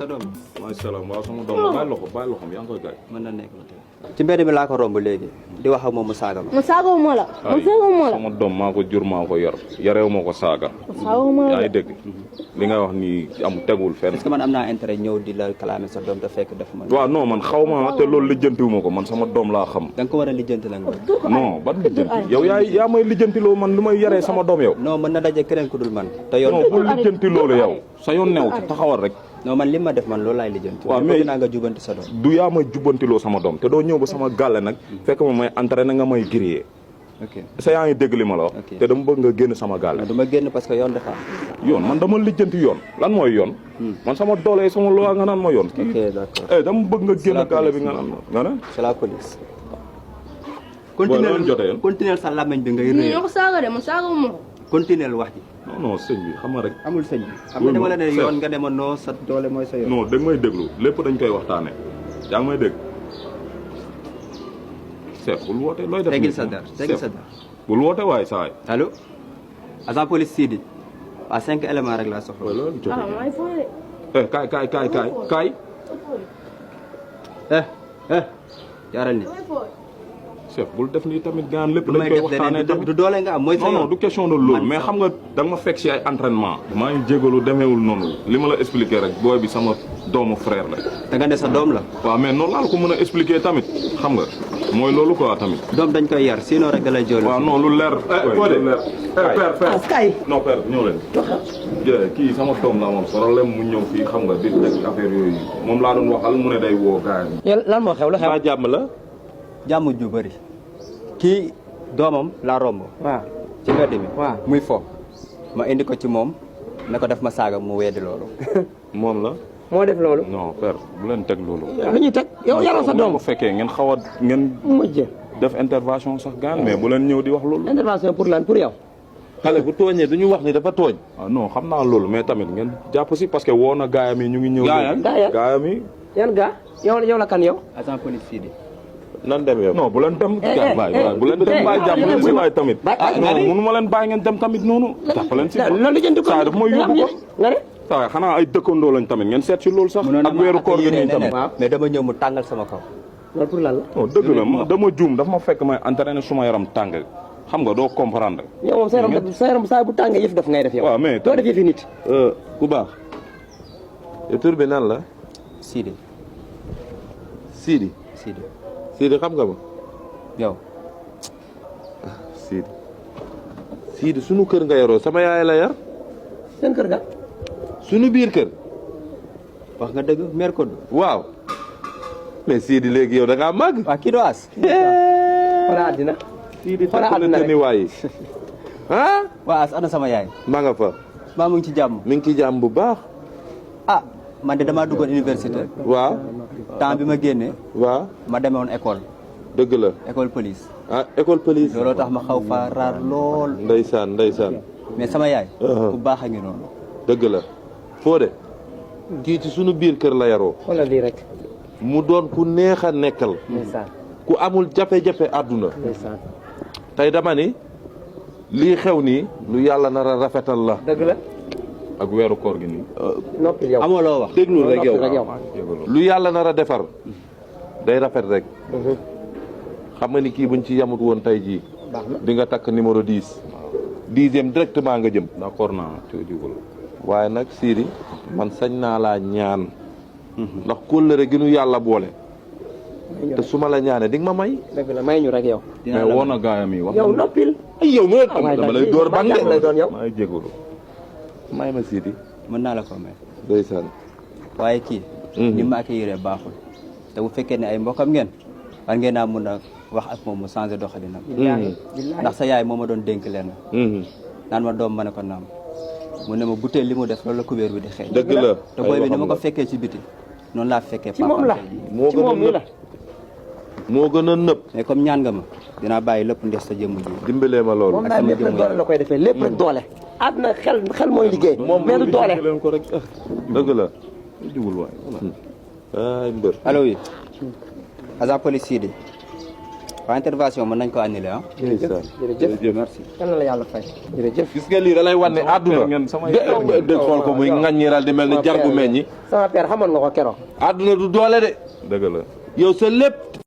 sa doom. macha allah waaw sama doom la bàyyi loxoom yaa ngi koy gaañ. mën na nekk ci mbedd mi laa ko romb léegi di wax ak moom mu saaga ma. mu saaga ma la. mu saaga ma la sama doom maa ko jur maa ko yor yareew ma ko saaga. saaga ma la yaa ngi dégg li nga wax nii am tegul fenn. est-ce que man am naa intérêt ñëw di la kalaame sa doom te fekk def ma. waaw non man xaw ma te loolu lijjantiwu ma ko man sama doom laa xam. da nga ko war a lijjanti nag. non ban lijjanti yow yaa may lijjantiloo man lu may yaree sama doom yow. non mën na daje keneen ku dul man. te yoon non bul lijjanti loolu yow sa yoon new ci taxawal rek. non man li ma def man loolu laay lijjanti. waaw mais naa nga jubanti sa doom. du yaa may jubbantiloo sama doom te doo ñëw ba sama gàlle nag fekk ma may entraîné nga may grillé. ok sa yaa ngi dégg li ma la wax. te dama bëgg nga génn sama gàlle. du ma génn parce que yoon dafa am. yoon man dama lijjanti yoon lan mooy yoon. man sama doole sama loi nga naan ma yoon. ok d'accord dama bëgg nga génn gàlle bi nga naan ma nga ne. c'est la police. continuer sa làmmiñ bi ngay réer. ñoo ko saaga de man saaga ma ko. continuer wax ji. non sëñ bi xam nga rek. amul sëñ bi. xam nga dama la ne yoon nga ne ma noo sa doole mooy sa yoon. non danga may déglu lépp dañ koy waxtaanee yaa ngi may dégg. Seex bul woote looy def. tegil sa dar bul woote waaye saa yi. allo. agent police Sidi. waa 5 éléments rek laa soxla. waaw loolu jot ah maa ngi fooy de. kaay. jaaral ni. Seex bul def nii tamit gaan lépp dañ koy waxtaanee tamit du doole nga am mooy sa yoon. non du question de loolu mais xam nga da nga ma fekk si ay entraînement maa ngi jégalu demeewul noonu li ma la expliqué rek booy bi sama doomu frère la. da nga ne sa doom la. waaw mais noonu laa ko mën a expliqué tamit xam nga mooy loolu quoi tamit. doom dañ koy yar sinon rek da lay jool. waaw non lu leer. Fodé père kay. non père ñëw leen. kii sama doom la moom problème mu ñëw fii xam nga di teg affaire yooyu moom laa doon waxal mu ne day woo gars yi. lan moo xew la xew. jàmm la. jàmm ju bëri. kii doomam laa romb. waaw ci mbedd mi. waaw muy fo. ma indi ko ci moom ne ko def ma saaga mu weddi loolu. moom la. moo def loolu. non père bu leen teg loolu. lu ñuy teg yow yaroo sa doom. bu fekkee ngeen xaw a ngeen. mujj def intervention sax gaan mais bu leen ñëw di wax loolu. intervention pour lan pour yow. xale bu tooñee du ñu wax ni dafa tooñ. ah non xam naa loolu mais tamit ngeen jàpp si parce que woo na gaayam yi ñu ngi ñëw. gaayam yi. yan gaa yow la kan yow. agent police Sidi. nan dem yow. non bu leen dem. waay bu leen dem bàyyi jàpp leen si waay tamit. non mënu ma leen bàyyi ngeen dem tamit noonu. jàpp leen si loolu jënd ko saa daf mooy yóbbu ko. nga ne. waaw xanaa ay dëkkandoo lañ tamit ngeen seet si loolu sax. ak weeru koor gi nii tamit. mais dama ñëw mu tàngal sama kaw. loolu pour lan la. non dëgg la dama juum dafa ma fekk may entraîné suma yaram tàng xam nga doo comprendre. yow moom sa yaram saa bu tàngee yëf daf ngay def yow. waaw mais doo def yëfi nit. ku baax. tur bi nan la. Sidi. Sidi. Sidi xam nga ma. yow. Sidi sunu kër nga yaroo sama yaay la yar. seen kër ga. sunu biir kër. wax nga dëgg mer ko. waaw. mais Sidi léegi yow da ngaa màgg. waaw kii doo as. xoolal àddina. Sidi takk ni waay. ah. waa as ana sama yaay. maa nga fa. maa mu ngi ci jàmm. mi ngi ci jàmm bu baax. ah man de damaa duggoon université. waaw. temps bi ma génnee. waaw. ma demoon école. dëgg la. école police. ah école police. looloo tax ma xaw fa raar lool. ndeysaan. mais sama yaay. bu baax a ngi noonu. dëgg la. Fodé. kii ci sunu biir kër la yaroo. xoolal lii rek. mu doon ku neex a nekkal. ndeysaan. ku amul jafe-jafe àdduna. ndeysaan. tey dama ni lii xew nii lu yàlla nar a rafetal la. dëgg la. ak weeru koor gi nii. noppi yow. amoo loo wax. déglu rek yow yow. lu yàlla nar a defar day rafet rek. xam nga ni kii buñ ci yamut woon tey jii. baax na di nga takk numéro 10. 10e directement nga jëm. d'accord naa tuutigul. waaye nag Sidi man sañ naa laa ñaan. ndax kóllëre gi nu yàlla boole. te su ma la ñaanee di nga ma may. dëgg la may ñu rek yow. mais woo na gaayam yi wax. yow noppil. ay yow mu ne dama lay door bang lay doon yow. maa ngi jégalu. may ma Sidi. mën naa la ko may. ndeysaan. waaye kii. ni ma accueillir baaxul. te bu fekkee ne ay mbokkam ngeen. war ngeen naa mun a wax ak moom mu changé doxalinam. ndax sa yaay moo ma doon dénk leen. naan ma doom ma ne ko naam. mu ne ma butéel li mu def loolu la kubéer bi di xeeñ. dëgg la te booy bi ni ma ko fekkee ci biti. noonu laa fekkee ci moom la ci moom mi la. moo gën a nëb. mais comme ñaan nga ma dinaa bàyyi lépp ndes sa jëmm ji. dimbalee ma loolu. moom daal lépp rek doole la koy defee lépp rek doole. àdduna xel mooy liggéey. mais du doole. leen ko rek dëgg la. jugul waay. ay mbër. allo oui. agent police Sidi. waa intervention mën nañ ko annulé ah. jërëjëf merci. yal na la yàlla fay jërëjëf. gis nga lii da lay wan ne àdduna dégg xool ko muy ŋaññiral di mel ni jar bu meññi sama père xamoon nga ko keroog. àdduna du doole de dëgg la yow sa lépp